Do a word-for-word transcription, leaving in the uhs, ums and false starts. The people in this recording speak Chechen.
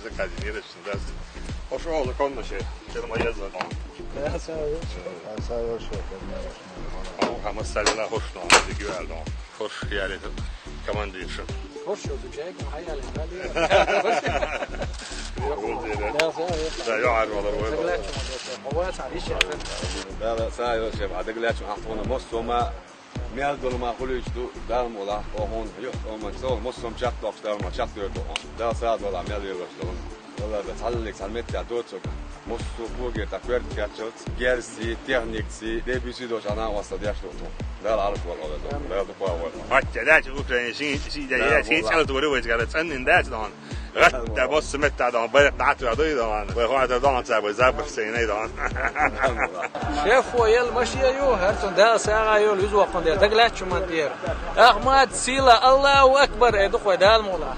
Заказ не решен, да? Хош ола комна ше. Чел ма еза дон. Аса йош. Аса йош. Ама хамас салла хош дон, дигюал дон. Хош яли командирша. Хош йоз, чай ком хаяли. Да, йо, ар валар вай. Заглячу ма дёш. Хава сан иш я. Да, да, са йош, а заглячу ахтона мос сома. Мел долма хулич ду, дарма ола, охун, ё, оман, сол, мос сом чат докш, дарма чат дёр дон. Да, са дола, мел йош дон. Вала да, цаллик, цалмет я доцок. Мос су буге, та кверт ячот, герси, техникси, дебиси дош ана васа дяш дон. Да, арф вала, да, да, да, па вала. Хатта, да, чи Украина, ши, ши, да, я, ши, вала. Чал ту вару вайс гара, цан ин да, дон. Гатта, мос мет да, дон, байрак да, ту, да, дон. Вай, хата, дон, са, вай, забр, сей, не, дон. Шеф, фо, ел, машия, ю, хар тун, да, са, га, ю, юз вакон, да, даглячу ман, дер. Ахмад, сила, Аллаху Акбар, э, духвай, да, мола.